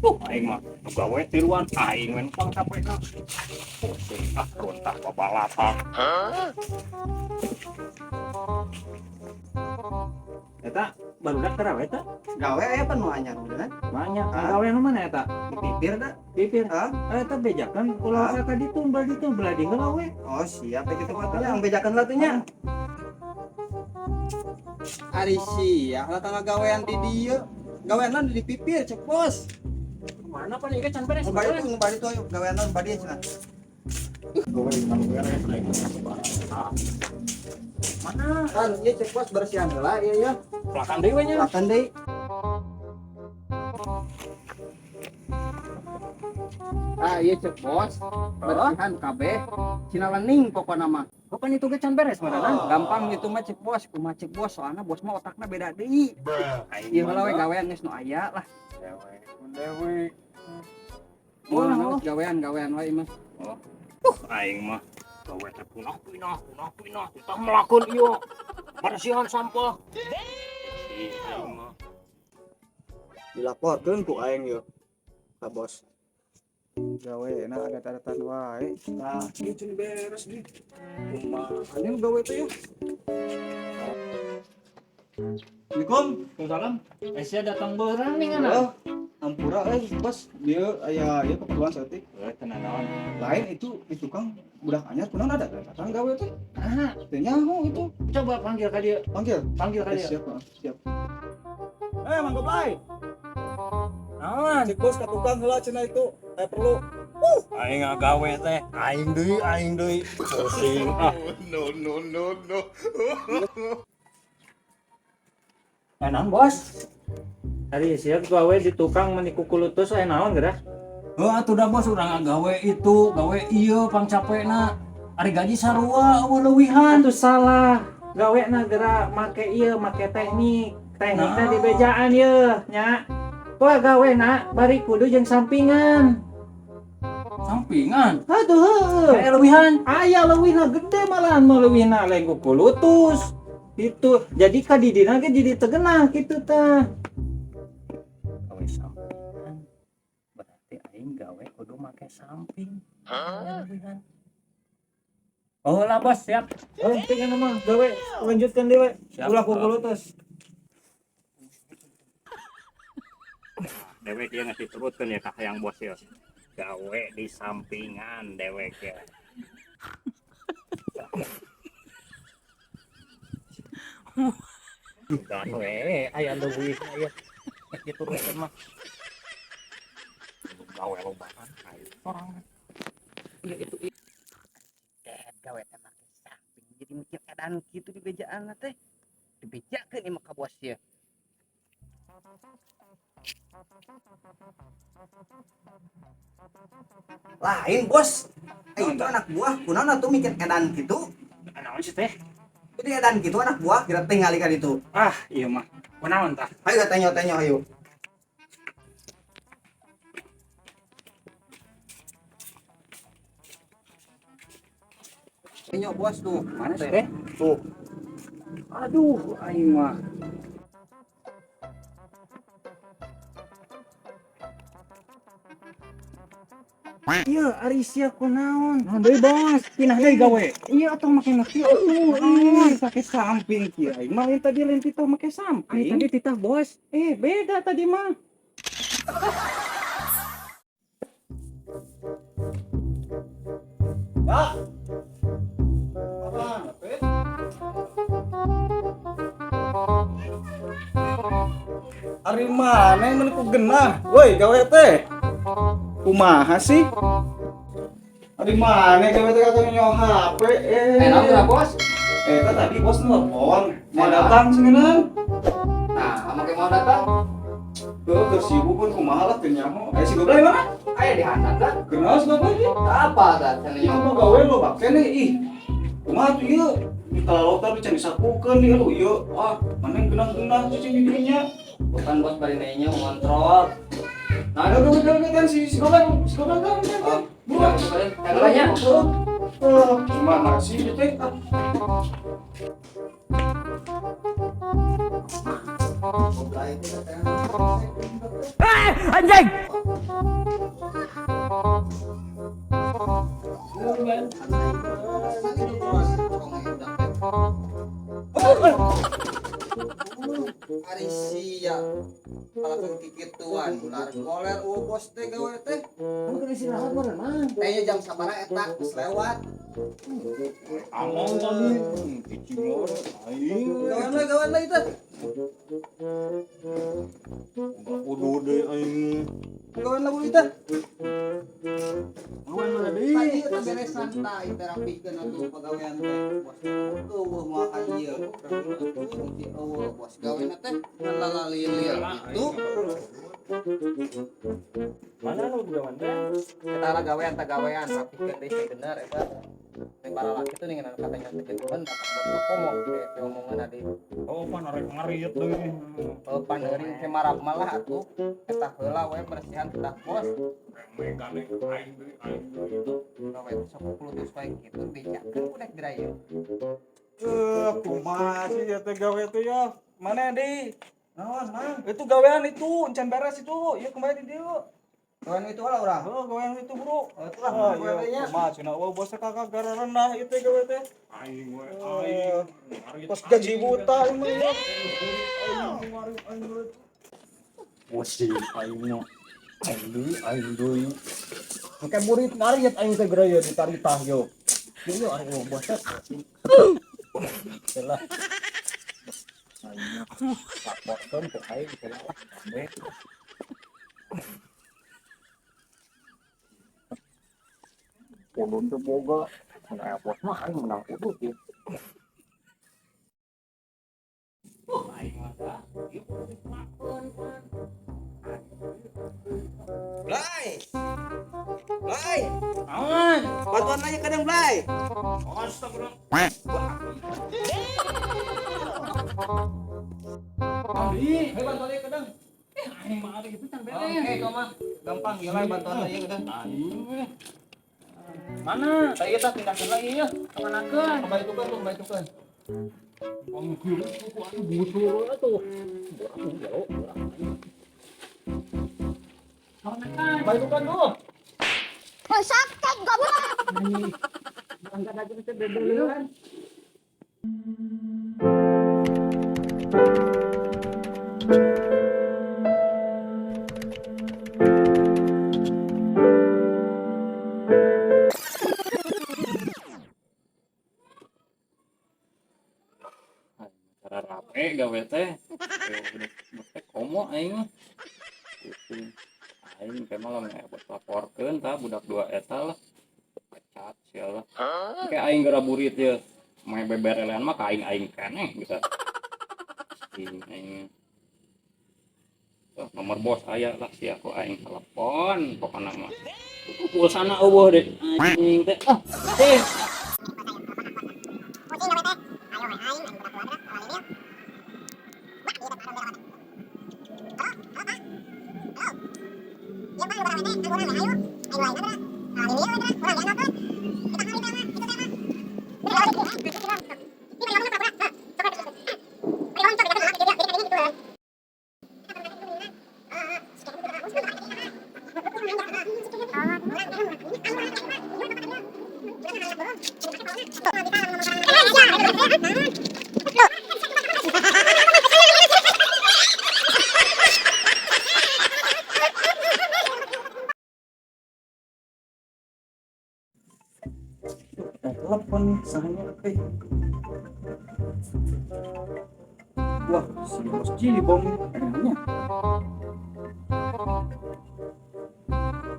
Aing mah nu gawe tiluan aing men pang capekna. Pusing ah runtah babalatak. Eta barudak terawe eta? Gawe aya pan nu anyar udah kan? Banyak. Hah? Gawe nu mana eta? Di pipir da. Pipir. Hah? Eta bejakan ulah ka ditu belah ditu belah di heula we. Oh, siap ya gitu mah nya, bejakan lah tuh nya. Ari sia lah tangga gawean di dieu. Gawean lah di pipir cek bos. Mana pan ieu can beres. Nu bari tuh, nu bari tuh ayo gawean lah nu bari cenah. Gawe can beres aing mah. Mana? Kan ieu cek bos bersihan heula ieu ya. Pelakan deui we nya. Pelakan deui. Ah iya cek bos, bersihan kabeh, cina lening pokokna mah. Kapan itu ge can beres meureunna? Gampang itu mah cek bos, kumaha cek bos, soalna bos mah otakna beda deui. Aing Ieu heula we gawean geus nu aya lah. Dewe, dewe. Moal gawean gawean wae mah. Aing mah gawe teh punah pinah punah pinah titah melakeun ieu bersihan sampah. Si aing mah Dilaporkeun ku aing yeuh ka bos. Gawe na adat-adatan wae. Tah, ieu can beres di. Kumaha ini gawe teh yeuh. Assalamualaikum. Waalaikumsalam. Sia datang beurang nih ngana. Oh, ampura bos, dia aya ieu keperluan saeutik. Heuh, tenang naon. Lain itu di tukang budak anyar kunaon ada datang gawe teh. Ah, Teu nyaho itu. coba panggil ka dieu. Panggil. Panggil ka dieu. Siap, siap. Mang Goblay. Naon? Cek bos ka tukang heula cenah itu. Aya perlu. Aing ngagawe teh, aing deui. Pusing ah. No, no, no, no. Naon bos? Tadi sia gawe di tukang meni kukulutus aya naon geura? Heuh atuh da bos urang gawe itu, gawe ieu pang capekna. Ari gaji sarua eueuh leuwihan. Atuh salah. Gawe na geura make ieu, make teknik. Teknikna Nah. di bejaan ieu nya. Wah gawe na bari kudu jeung sampingan. Sampingan. Aduh heueuh. Kayak leuwihan. Aya leuwihna gede malahan mah leuwihna lain kukulutus. Itu jadi ka didina ge jadi tegenah kitu tah. Gawe sampingan. Berarti aing gawe kudu make samping. Aya leuwihan. Oh lah bos, siap. Oh, penting mah gawe lanjutkan dewe. Siap. Ulah kukulutus. Dewek ieu geus diturutkeun ya ka hayang bos ieu. Gawe di sampingan dewek ya. Gawe aya leuwih aya. Geus diturutkeun mah. Gawe lobaan aing sorangan. Iya itu iya. Gawe teh make samping jadi mikir keadaan kitu di bejaan teh. Dibejakeun ieu mah ka bos ieu. Lain bos. Itu anak buah kunaon atuh mikir edan kitu? Naon sih teh? Jadi edan kitu anak buah kira tinggali ka ditu. Ah, iya mah. Kunaon tah? Ayo tenyo-tenyo ayo. Tenyo bos tuh. Mana sih teh? Tuh. Aduh, aing mah. Iya, ari sia kunaon? Naon deui bos, pindah deui gawe. Iya atuh make nu kieu. Oh, pakai samping kieu aing mah lain tadi lain titah make Ari samping. tadi titah bos. Beda tadi mah. Ya. Apa? Ari mana yang menipu genah? Woi, gawe teh. Kumaha sih? Ari mana gawe teh kata nyawa HP eh. Naon geura bos? Eta tadi bos nelpon, mau datang cengenan. Nah, make mau datang? Heuh, keur sibuk pun kumaha lah teu nyaho. Aya si Goblay mana? Aya di handap kan? Kenal si Goblay ieu? Apa tah cenah Itu mah gawe lo bak keneh ih. Kumaha tuh ieu? Di kalalotar can disapukeun ieu lu ieu. Ah, mana yang genah-genah cicing di dinya. Bukan bos bari nanya ngontrol. Nah, udah, udah, udah, kan si Goblay, si Goblay kan, kan, kan. Buruan. Banyak. Oh, gimana sih itu teh? Ah. Goblay itu teh. Anjing. Ari sia kalakan kikituan ular koler eueuh bos teh gawe teh. Kan keur istirahat meureun mah. Teh jam sabaraha eta geus lewat. Among tadi cicing aing. Gawean we gawean we teh. Kudu deui aing. Gawean lagu teh. Gawean mana deui? Tadi eta beresan tah terapikeun atuh pagawean teh. Bos eueuh moal ka ieu. Eueuh bos gawean teh ngalalilir gitu. Mana nu gawean teh? Eta lah gawean tah gawean rapikeun deui sing bener eta. Teh baralaki tuh nih katanya teh kan datang bos ngomong teh omongan adi. Oh, pan arek ngariet deui. Oh, paneuring teh marah malah atuh eta heula we bersihan tah bos. Megane aing deui aing deui. Gawe sok pulutus wae kitu bejakeun ku dek dirayu. Kumaha sih ya teh gawe teh ya? Mana deui? Naon, Mang? Itu gawean itu, encan beres itu. Iya kembali di dieu. Gawean itu lah urang. Oh, gawean itu, Bro. Oh, itulah Ah, gawean iya, nya. kumaha cenah wah bosnya kakak gara rendah itu gawe teh. Aing we aing. Ngarit Pas gaji buta ini mah ya. Pusing aing mah. Aing deui aing deui. Engke murid ngariet aing teh geura ditaritah yo. Ieu aing mah bos teh. Lah. Aing mah laporkeun ke aing teh lah. Udun teh boga. Mun aya bos mah aing menang udut ieu. Aing mah tah. Ieu kudu dipelakeun pan. Blay. Blay, Awan. bantuan aja kadang Blay. Astagfirullah. Abi, Hei bantuan aja kadang. aing mah ari itu can beres. Oke, kau mah gampang gila bantuan aja kadang. Aing we. Mana? Tadi kita pindahkan lagi ya. Kemanakeun? Kembali tukeun tuh, kembali tukeun. Bang kiri ku atuh busur atuh. Borak gelo, borak. Kemanakeun? Kembali tukeun tuh. Sakit goblok. Angkat aja teh bebelean. Cara rape gawe teh. Budak teh komo aing mah. Pusing. Aing teh malah buat laporkeun tah budak dua eta lah. Pecat sia lah. Engke aing geura burit ye. Mae beberelean mah ka aing-aing keneh gitu. Aing aing. Wah, nomor bos aya lah sia ku aing telepon pokona mah. Pulsana eueuh deh. Anjing teh. Ah, eh. Telepon sahanya eh. Wah, si bos Cibong kayaknya.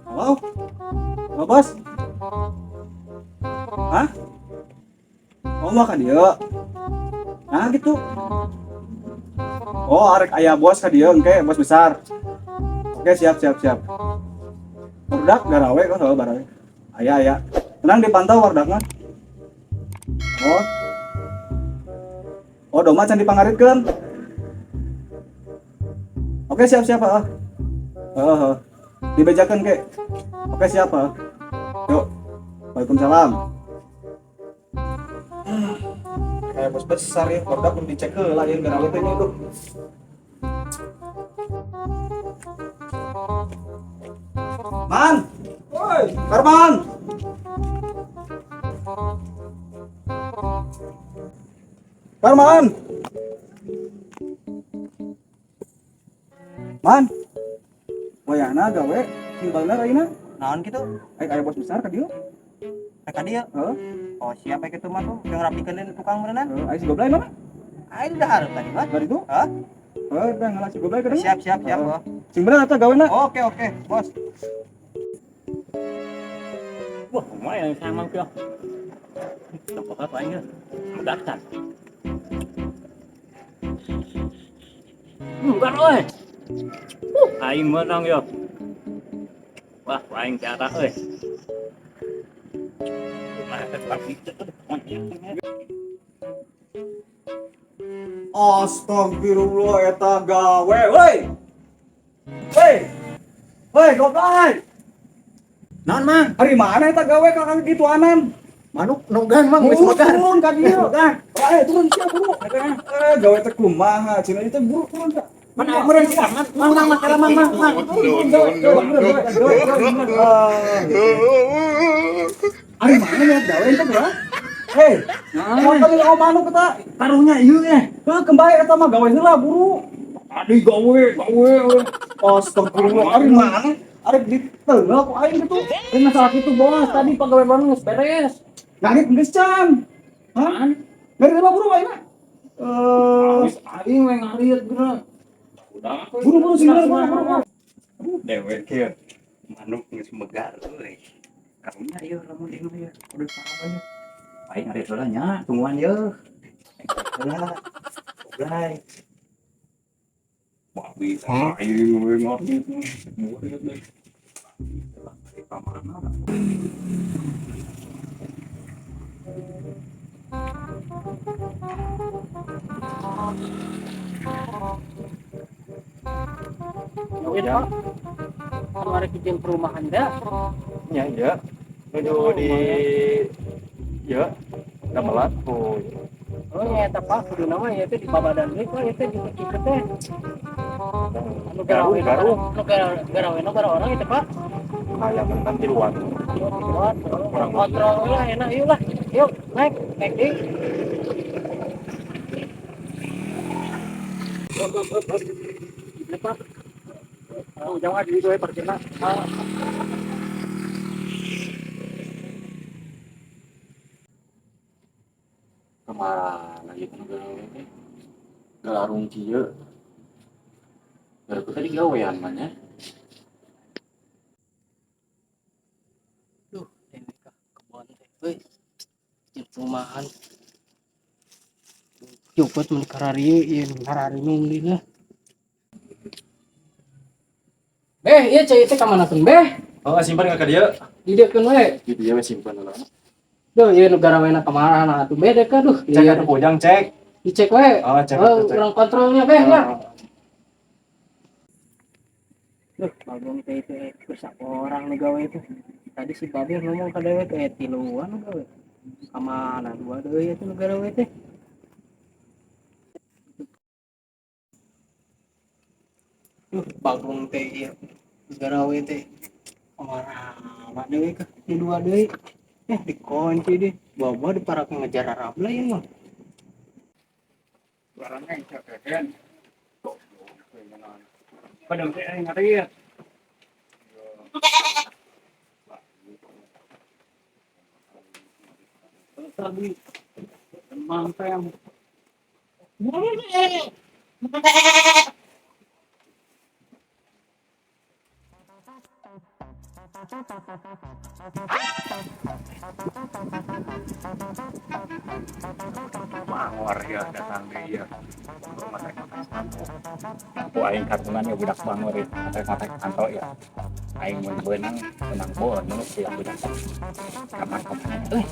Halo? Halo, bos? Hah? Oh, makan dia. Nah, gitu. Oh, arek ayah bos ka dieu engke, bos besar. Oke, siap, siap, siap. Barudak garawe kok soal barawe. Aya, aya. Tenang dipantau barudak mah. Oh. Oh, doma can dipangaritkeun. Oke, siap, siap, heeh. Heeh, heeh. Dibejakeun ke. Oke, siap, heeh. Yuk. Waalaikumsalam. Kayak bos besar ya, barudak belum dicek heula ieu garawe teh nya duh. Man. Karman. Karman. Man. Wayahna gawe sing bener ayeuna. Naon kitu? Aing aya bos besar ka dieu. Rek ka dieu. Heeh. Oh, siapa kitu mah tuh yang rapikeun tukang meureunnan? Heeh, aya si Goblay mana? Aing udah hareup tadi mah. Bari itu? Hah? Heuh, teh ngalah si Goblay ka dieu. Siap, siap, siap. Heeh. Oh. Sing bener eta gawena. Oke, oke, bos. Wah, lumayan sama kieu. Tempat apa aing? Daftar. Enggak euy. Aing menang yo. Wah, aing cara euy. Astagfirullah eta gawe, woi. Woi. Woi, Goblay. Naon Mang? Ari mana eta gawe kakak gituanan? Manuk nogan Mang geus Buru makan. turun ka dieu. Eh, turun sia buru. Eh, gawe teh kumaha? Cenah ieu teh buru turun ka. Mana meureun sia? Mang mang mang mang mang mang. Turun, gawe, gawe, gawe, gawe, gawe. Ah. Ari mana ya gawe teh bro? Hei, Naon? apa nih manuk eta? Taruhnya ieu eh. Heuh, kembali eta mah gawe heula buru. Tadi gawe, gawe. Astagfirullah, ari mana? Ari diteunggeul ku aing kitu. Ini masalah itu bos, tadi pegawai baru geus beres. Ngarit geus can. Hah? Ngarit heula buru aing. Eh, Geus aing we ngarit geura. Udah, buru buru sing bener, buru buru. Buru. Dewek kieu. Manuk geus megar euy. Karunya ieu lamun ieu ieu. Kudu saha ieu. Aing ngarit heula nya, tungguan ieu. Heula. Goblay. Babi, aing we ngarit. Murid deh. Ka mana? Duit, Pak. Anu arek izin perumahan dah. Nya iya. Nuju di ya gamelan. Oh. Oh nya eta Pak, kudu nama ieu teh di babadan deui Pak, ieu teh di ieu teh. Anu Garu, garawena garu. anu garawena bara orang itu Pak. Kayak tentang tiluan. Oh, tiluan. Kontrol lah enak yuk lah. Yuk, naik, naik deui. Ieu Pak. Oh, jangan di dieu parkirna. Kemana gitu gawe teh? Galarung kieu. Baru tadi gawean mah nya. Duh, dewek ka kebon teh. Euy. Izin perumahan. Juput mun kararieu ieu ngararinung dina. Beh, ieu cai teh ka mana keun beh? Oh, simpan ka dieu. Di dieu keun we. Di dieu we simpan heula. Duh, ieu nu garawena kamana atuh beh deh ka duh. Cek Ieu atuh pojang cek. dicek we. Oh, cek Oh, atuh, cek. urang kontrolnya beh lah. Duh, bagong teh itu rusak orang nu gawe itu. Tadi si Badir ngomong ka dewe teh tiluan nu gawe. Kamana dua deui itu nu gawe teh. Duh, bagong teh ieu gawe teh. Kamana deui ka nu dua deui. Dikunci deh. Bawa di para ngejar Arab lah ya mah. Barangnya cekeken. Padahal teh aing ngarit. Tadi emang teh yang Bangor ya datang deui ya. Ku aing katungan ya budak bangor ya, matek-matek kanto ya. Aing mun beunang, beunang bonus ya budak. Kapan-kapan euy.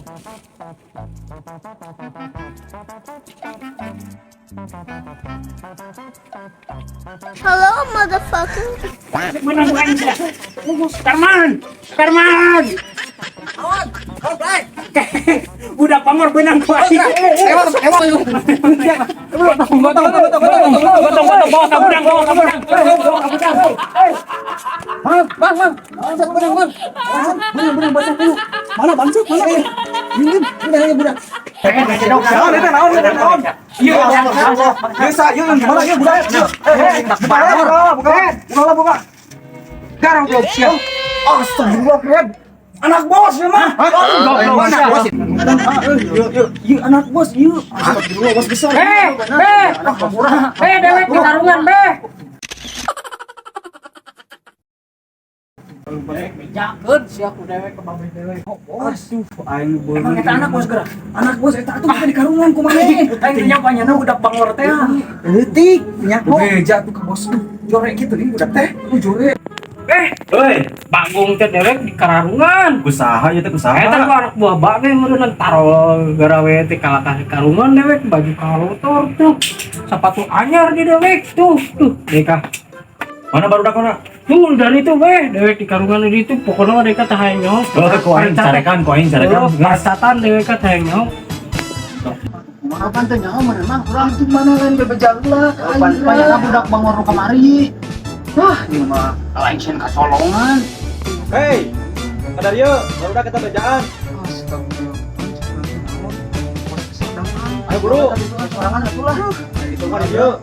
Hello, motherfucker. Menang aing sia. Karman, Karman. Budak bangor beunang ku aing. Ewang, ewang. Gotong, gotong, gotong, gotong, bawa ka budang, bawa ka budang. Bawa ka budang. Bang, bang. Bangsat benang, bang. Benang, benang basah dulu. Mana bangsat? Mana? Ini udah ya budak. Naon eta naon eta naon? Iya, desa ieu yang gimana ieu budak? Eh, buka lah, buka. Buka lah, buka. Garang belum siap. Astagfirullah, keren. Anak bos ya mah. Anak bos. Yuk, yuk, anak bos, yuk. Astagfirullah, bos besar. Eh, be. Eh, dewek di karungan, be. Bejakeun sia ku dewek ke babeh dewek. Aduh, aing bener. Emang eta anak bos gerak? Anak bos eta atuh di karungan kumaha? Aing teh nyapanya budak bangor teh. Leutik, nyaho. Beja tuh ke bos. Jorek gitu nih budak teh. Lu jorek. Eh, Hei, bagong teh dewek di kararungan. kusaha ieu teh kusaha? Eta ku anak buah babe meureun taro garawe teh kalakah di karungan dewek baju kalotor tuh. Sepatu anyar di dewek tuh. Tuh, deka. Mana barudak mana? Tuh dari itu weh, dewek di karungan di itu pokoknya mah deka teh hayang nyaho. Oh, ku aing carekan, ku aing carekan. Pasatan dewek teh hayang nyaho. Kapan teh nyaho meureun mah urang tuh mana lain bebeja heula ka aing. Pan budak bangor nu kamari. Wah, ieu mah lain sieun kasolongan. Hei, kadar yuk, barudak kita bejaan. Astagfirullah. Ayo buru. Sorangan atuh lah. Itu mah yuk.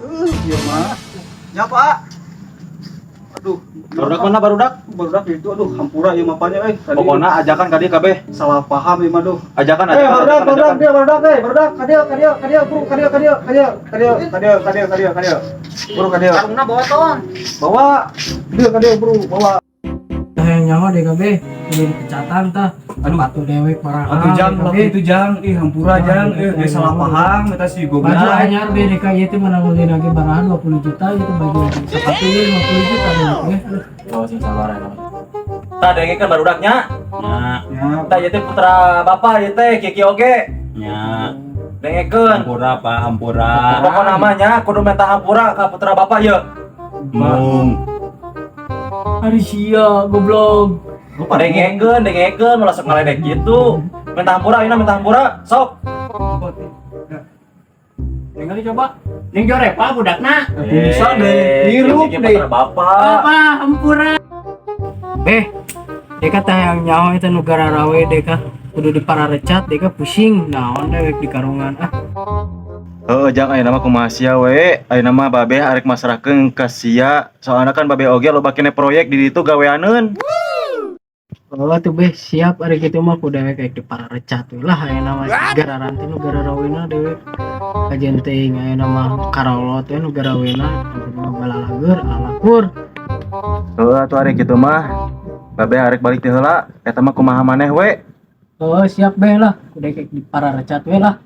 Ieu mah. Ya, Pak. Aduh, barudak mana barudak? Barudak itu aduh hampura ieu mapanya euy. Tadi Pokoknya ajakan ka dieu kabeh. salah paham ieu mah duh. Ajakan Eh, ajakan. barudak, ajakan, barudak, ajakan. dia barudak, eh, barudak, ka dieu, ka dieu, ka dieu, buru, ka dieu, ka dieu, ka dieu, ka dieu, ka dieu, ka dieu, ka dieu, ka dieu. Buru ka dieu. Karungna bawa ton. Bawa. Dieu ka dieu, buru, bawa. Hayang nyaho deka be, kudu dipecatan tah. Aduh. Sepatu dewek parah. Atuh jang, ulah itu jang, ih hampura jang, eh dia salah paham eta si Baju goblok. anyar be deka ieu teh menang ulin lagi barahan 20 juta gitu baju sepatu ieu 50 juta dewek we. Oh, sing sabar ya. Tah dengekeun barudaknya. Nya, Ya, Tah ieu teh putra bapak ieu teh kieu oge. nya. Dengekeun. Hampura, Pak, hampura. Pokok namanya kudu minta hampura ka putra bapak ye. Mung. Ari sia goblok. Dengekeun, dengekeun ulah sok ngaledek gitu. Minta hampura ayeuna minta hampura, sok. Ningali coba. Ning jore pa budakna. Bisa deh, hirup kieu deh. putra bapak. Apa hampura. Beh, deka teh hayang nyaho eta nu gararawe deka kudu dipararecat deka pusing naon dewek di karungan ah. Heeh, jang ayeuna mah kumaha sia we? Ayeuna mah babe arek masrahkeun ka sia. Soalna kan babe oge loba kene proyek di ditu gaweaneun. Oh tuh beh siap ari kitu mah ku dewek rek dipararecat we lah ayeuna mah gararan teh nu gararawena dewek. Kajian teuing ayeuna mah karolot we nu garawena mah balalageur alakur. Heeh, atuh arek kitu mah. Babe arek balik teh heula, eta mah kumaha maneh we? Oh siap beh lah ku dewek dipararecat we lah.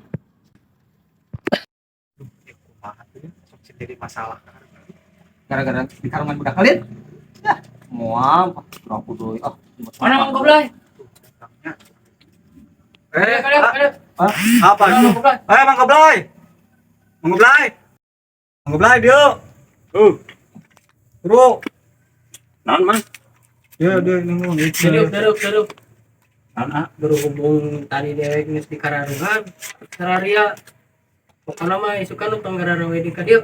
Sendiri masalah. Gara-gara di karungan budak kalian. Ya, moal aku deui. Ah, Mana mang goblay? Eh, Kalian apa itu? Eh, Mang Goblay. Mang Goblay. Mang Goblay dieu. Bro. Naon, Mang? Ya, dia nunggu. Derup derup derup. Naon, ah? Berhubung tadi dewek geus di kararungan sararia pokokna mah isukan nu tong gararawe di ka dieu.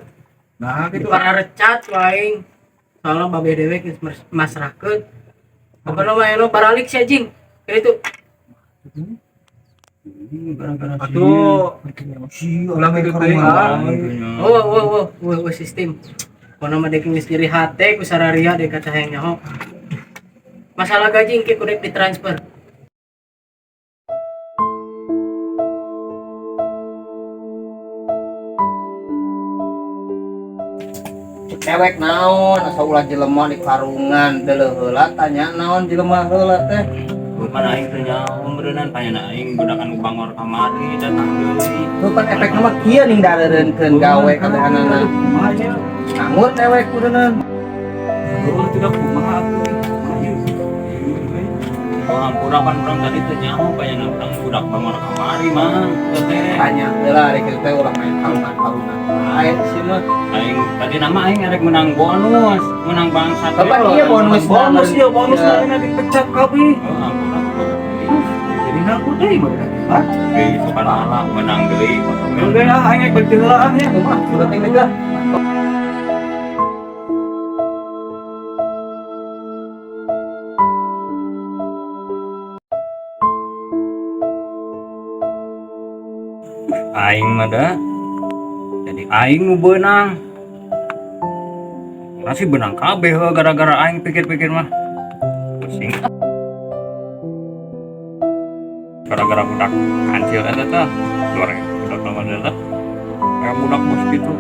Nah, Di gitu. pararecat waing soalnya babe dewek geus masrahkeun pokokna mah eno baralik sia jing kitu. Atuh, ulah gitu teuing ah. Oh oh oh oh oh sistem pokokna mah dek geus nyeri hate ku sararia dek kata hayang nyaho masalah gaji engke ku dek ditransfer. Cewek naon asa ulah jelema di karungan deuleuh heula tanya naon jelema heula teh. Bukan aing teh nyaho meureunnan panyana aing budak anu bangor kamari datang deui. Tuh kan efekna mah kieu ning dareureunkeun gawe kabehanana. Nganggur dewek meureunnan. Oh, tidak kumaha atuh. Oh, hampura pan urang tadi teh nyaho panyana urang budak bangor kamari mah teh. Tanya heula ari kitu teh ulah main karungan-karungan. Lain sih mah. Aing tadi nama aing arek menang bonus, menang bangsa. Bapak iya bonus Bonus ya, bonus Iya. lainnya dipecat kabeh. Oh, hampura. Jadi nganggur deui mah. Hah? Deui sopan Allah menang deui. Udah ah, aing balik heula ah ya. Kumaha udah teh lah. Aing mah da. Jadi aing nu beunang. Masih beunang kabeh heuh gara-gara aing pikir-pikir mah. Pusing. Gara-gara budak kancil eta tah. 2000 budak nama eta. Kayak budak bos gitu.